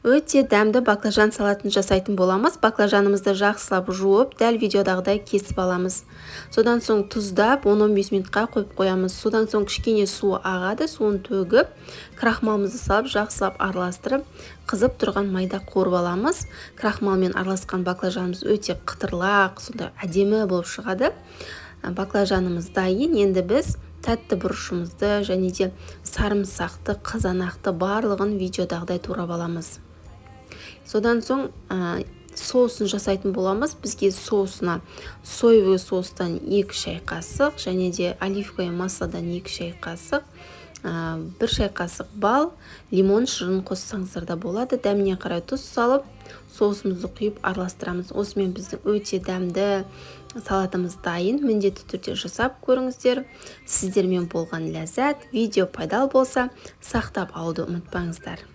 Өте дәмді баклажан салатын жасайтын боламыз. Баклажанымызды жақсылап жуып, дәл видеодағыдай кесіп аламыз. Содан соң тұздап 10-15 минутқа қойып қоямыз. Содан соң кішкене суы ағады, суын төгіп, крахмалымызды салып, жақсылап араластырып, қызып тұрған майда қуырып аламыз. Крахмалмен араласқан баклажанымыз өте қытырлақ, сондай әдемі болып шығады. Баклажанымыз дайын. Енді біз тәтті бұрышымызды және де сарымсақты, қызанақты, барлығын видеодағыдай турап аламыз. Содан соң соусын жасайтын боламыз. Бізге соусына соевый соустан 2 шай қасық және де оливковый маслодан 2 шай қасық, 1 шай қасық бал, лимон шырынын қоссаңыздар да болады. Дәміне қарай тұз салып, соусымызды құйып, араластырамыз. Осымен біздің өте дәмді салатымыз дайын. Міндетті түрде жасап көріңіздер. Сіздермен болған Ләззат. Видео пайдалы болса, сақтап алуды ұмытпаңыздар.